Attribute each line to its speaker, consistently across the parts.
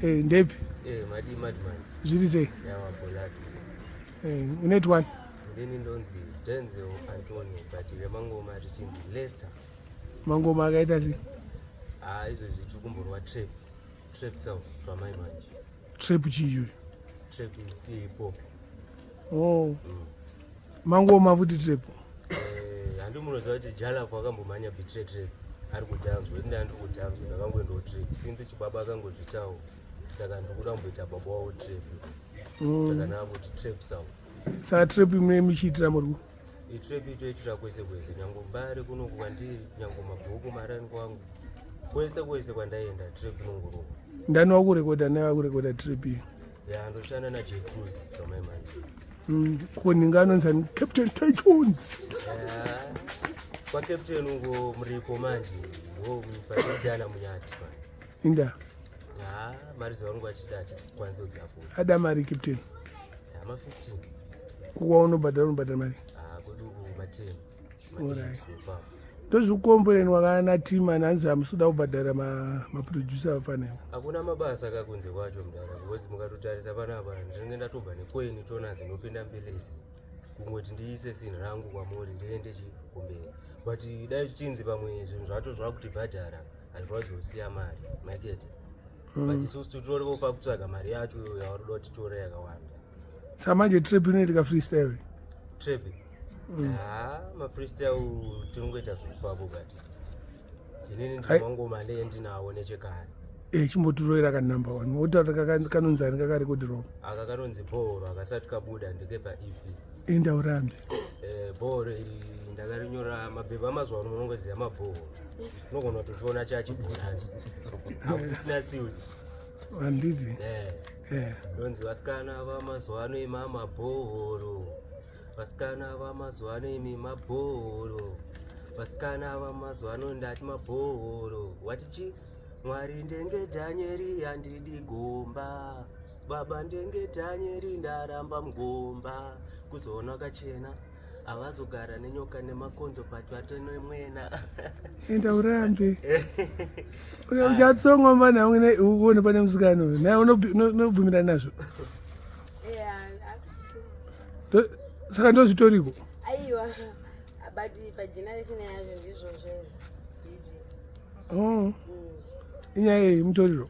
Speaker 1: Eh, ndepi?
Speaker 2: Eh, madi madman.
Speaker 1: Zviri sei?
Speaker 2: Yawa bolatu.
Speaker 1: Eh, unoitwa ani?
Speaker 2: Ndini ndonzi Denzel Antonio but remangoma richinzi Lester.
Speaker 1: Mangoma akaita sei?
Speaker 2: Ah, izvezvi tiri kumborwa trap. Trap self zvamai manje.
Speaker 1: Trap chii iyoyo?
Speaker 2: Trap is hip hop.
Speaker 1: Oh. Mangoma futi trap.
Speaker 2: Eh, handi munoziva kuti Jalaf akambomhanya betray trap ari kudhanzwa ini ndandiri kudhanzwa ndakangoendawo trap since chibaba akangozvitawo saka ndikuda kumboita baba wavo trap saka ndakuti trap sound.
Speaker 1: Saka trap imwe muchiitira muri ku?
Speaker 2: Itrap itoitira kwese kwese nyange mbare kunoku kwandiri nyange mabhuku marani kwangu kwese kwese kwandaenda trap inongorowa.
Speaker 1: Ndani wakurekoda naye wakurekoda trap iyi?
Speaker 2: Ya, ndoshanda naJ Cruz zvamai manje.
Speaker 1: Ko ninga anonzi ani? Captain Tay Jones.
Speaker 2: Ya, kwaCaptain uko muripo manje ndo patisiyana munyati manje.
Speaker 1: Inda.
Speaker 2: Ya, mari dzavangu vachida hatisikwanisi kudziafora.
Speaker 1: Ada mari Captain.
Speaker 2: Ya, ma 15.
Speaker 1: Kuwa unobhadhara unobhadhara mari?
Speaker 2: Ah, kwedu uku ma 10. Ma
Speaker 1: Alright.
Speaker 2: 8 ipapo.
Speaker 1: Ndozvikukomboreni wakana team ani hanzi hamusi kuda kubhadhara maproducer vafanira.
Speaker 2: Hakuna mabasa kakunze kwacho mudara because mukatotarisa panapa ndinenge ndatobva nekweni tonazi ndopinda mbelezi kungoti ndiise sinhu rangu kwamuri ndiende kumberi but dai zvichinzi pamwe zvinhu zvacho zvakutibhadhara hazvazosiya mari makete but isusu titoripo pakutsvaga mari yacho yavari kuda kutitore yakawanda.
Speaker 1: Saka manje trap inoitika freestyle?
Speaker 2: Trap? Ha, mafreestyle tinongoita zvekupapo but inini ndimangoma ndee ndinawo nechekare.
Speaker 1: Eh, chimbotiroera ka number 1. Wotaura kanonzi ani kakarekodherwa?
Speaker 2: Aka kanonzi bhoro akasati kabuda ndekepa EP.
Speaker 1: Enda urambe.
Speaker 2: Eh, bhoro iri ndakarinyora mabhebha amazuva ano munongoziva mabhoro. Unogona kutochiona chachibhorani. Hakusisina silt.
Speaker 1: Handiti?
Speaker 2: Eh.
Speaker 1: Eh.
Speaker 2: Ndonzi vasikana vamazuva ano imi mabhoro. Vasikana vamazuva ano imi mabhoro. Vasikana vamazuva ano ndati mabhoro. Wati chi? Mwari ndenge Dhanyeri handidi gomba. Baba ndenge Dhanyeri ndaramba mugomba. Kuzoona kachena havazogara nenyoka nemakonzo but vatenemwena.
Speaker 1: Enda urambe. Uchatsongwa mana uone pane musikana uyu. Naye unobvumirana nazvo. Saka ndozvitoriko?
Speaker 3: Aiwa, but pageneration yacho ndizvo zvezvo.
Speaker 1: Oh. Inyaya yei mutoriro?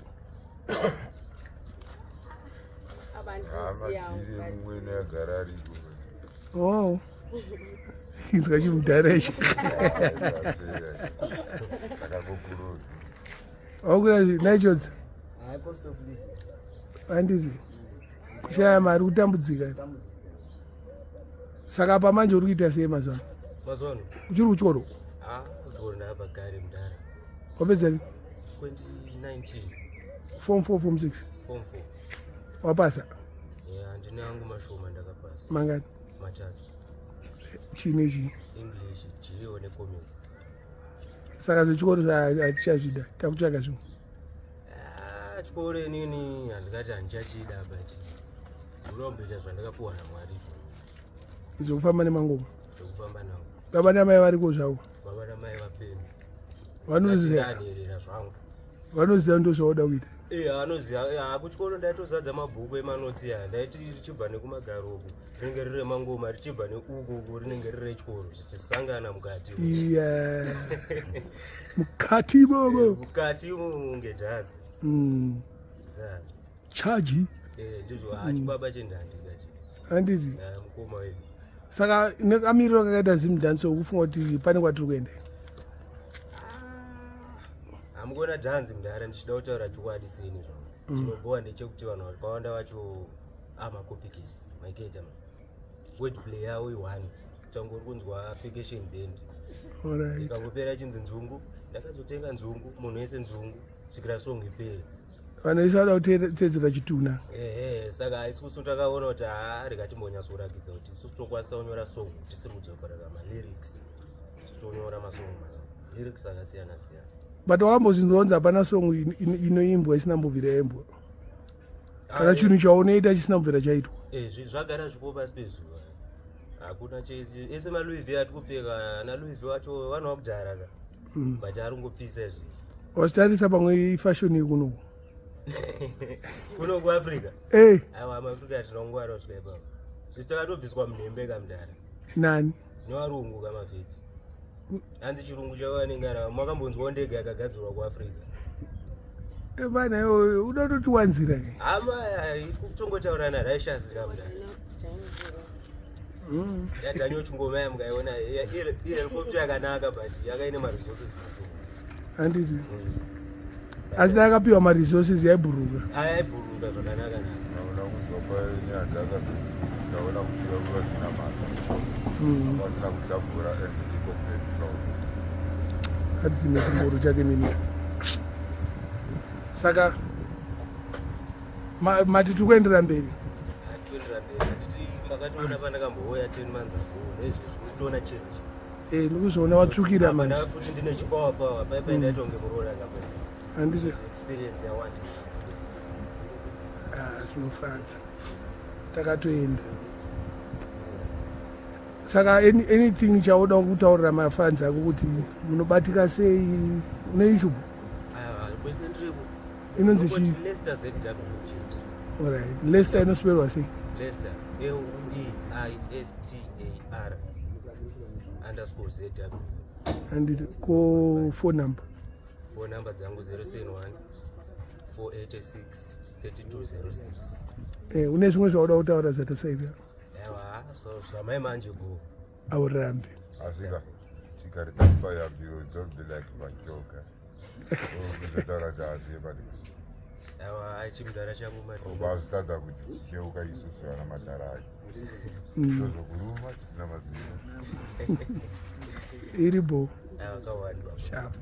Speaker 4: Mumwene agara ariko.
Speaker 1: Oh. Inzwa chimudhara ichi. Wakura naichodza. Handiti. Kushaya mari kutambudzika. Saka apa manje uri kuita sei mazuva ano?
Speaker 2: Mazuva ano?
Speaker 1: Uchiri kuchikoro?
Speaker 2: Ah, kuchikoro ndabva kare mudhara.
Speaker 1: Wapedza rini?
Speaker 2: 2019.
Speaker 1: Form 4, form 6?
Speaker 2: Form 4.
Speaker 1: Wapasa?
Speaker 2: Yeah, ndine angu mashoma ndakapasa.
Speaker 1: Mangani?
Speaker 2: Matatu.
Speaker 1: Chii nechii?
Speaker 2: English, Geo necommerce.
Speaker 1: Saka zvechikoro hatichazvida, takutsvaga zvimwe.
Speaker 2: Ah, chikoro inini handingati handichachida but ndinoda zvandakapuwa naMwari.
Speaker 1: Zvekufamba nemangoma?
Speaker 2: Zvekufamba nawo.
Speaker 1: Baba namai variko zvavo?
Speaker 2: Baba namai vapenyu.
Speaker 1: Vanoziva?
Speaker 2: Nherera zvangu.
Speaker 1: Vanoziva ndo zvauda kuita?
Speaker 2: Eh, anoziva. Eh, kuchikoro ndaitozadza mabhuku emanotsi aya. Ndaiti richibva nekumagaro uku rinenge riri remangoma, richibva neuku uku rinenge riri rechikoro, zvichisangana mukati.
Speaker 1: Iya. Mukati imomo.
Speaker 2: Eh, mukati imomo unge dhadzi.
Speaker 1: Chaji.
Speaker 2: Eh, ndizvo chibaba chendandi kachi.
Speaker 1: Handiti?
Speaker 2: Ah, mukoma wedu.
Speaker 1: Saka nekamiriro kakaita Zimdancehall ukufunga kuti pane kwatiri kuenda?
Speaker 2: Hamukona dhanzi mudhara, ndichida kutaura chokwadi seni zvangu. Chinobhowa ndechekuti vanhu vakawanda vacho amacopycats maiketa wordplay yavo i1 tangori kunzwa application band ikangopera chinzi nzungu, ndakazotenga nzungu, munhu wese nzungu svikira song ipere.
Speaker 1: Vanhu vese vada kuteedzera chituna.
Speaker 2: Ehe, saka isusu takaona kuti haa, rikatimbonyatsoratidza kuti isusu tokwanisa kunyora song tisiri kudzokorera malyrics, titonyora masong lyrics akasiyana siyana.
Speaker 1: But wakambozvinzwa kunzi hapana song inoimbwa isina mbobvira yaimbwa? Kana chinhu chaunoita chisina kubvira chaitwa?
Speaker 2: Eh, zvagara zvipo pasi pezuva. Hakuna chese ese maLouis V ati kupfeka ana Louis V wacho vanhu vakudhara ka. But ari kungopisa izvezvi.
Speaker 1: Wachitarisa pamwe ifashion yekunoku?
Speaker 2: Kuno kuAfrica?
Speaker 1: Eh.
Speaker 2: Aiwa, maAfrica tinongwara kusvika ipapo. Sisi takatobviswa munhembe kamudhara.
Speaker 1: Nani?
Speaker 2: Nevarungu kamafiti. Hanzi chirungu chavanenge ara makambonzwawo ndege yakagadzirwa kuAfrica.
Speaker 1: Eh, bana iwe uda kutotiwanzira ke.
Speaker 2: Hama kutongotaura naRashas kamudhara. YaDaniel Chingoma yamukaiona ihelicopter yakanaka, but yakaine maresources mashoma.
Speaker 1: Handiti asi dai akapiwa maresources yaibhuruka.
Speaker 2: Ayaibhuruka zvakanaka naka.
Speaker 4: Ndaona kunzwa paneadhaka, ndaona kuti vasina mata, vasina kutambura and ndiko.
Speaker 1: Adzime chimboro chake mini. Saka mati tiri kuenderera mberi?
Speaker 2: Atoenderera mberi. Handiti makatoona pandakambouya 10 months ago, nezvezvi kutoona change?
Speaker 1: Eh, ndikuzviona watsvukira manje.
Speaker 2: Ndava futi ndine chipower power paipai, ndaitonge muroora kambe.
Speaker 1: Handiti.
Speaker 2: Experience yawandisa.
Speaker 1: Ah, zvinofadza, takatoenda. Saka anything chauda kutaurira mafans ako kuti munobatika sei? Une YouTube?
Speaker 2: Aiwa, kwese ndiripo.
Speaker 1: Inonzi chii?
Speaker 2: Lester ZW chete.
Speaker 1: Alright, Lester inospellwa sei?
Speaker 2: Lester, Leistar_ZW.
Speaker 1: Handiti. Ko phone number?
Speaker 2: Phone number dzangu 071 486 3206.
Speaker 1: Eh, une zvimwe zvauda kutaura zvatasaira?
Speaker 2: Aiwa, so zvamai manje go.
Speaker 1: Aurambe.
Speaker 4: Asika chikaritapayambiro, don't be like majoka kuzotaura chaziye, but
Speaker 2: Aiwa, aichimudhara changu mari.
Speaker 4: Ubazitadza kucheuka isusu vana madhara acho tozokuruma tisina mazino.
Speaker 1: Iribo.
Speaker 2: Aiwa, kawandwa.
Speaker 1: Sharp.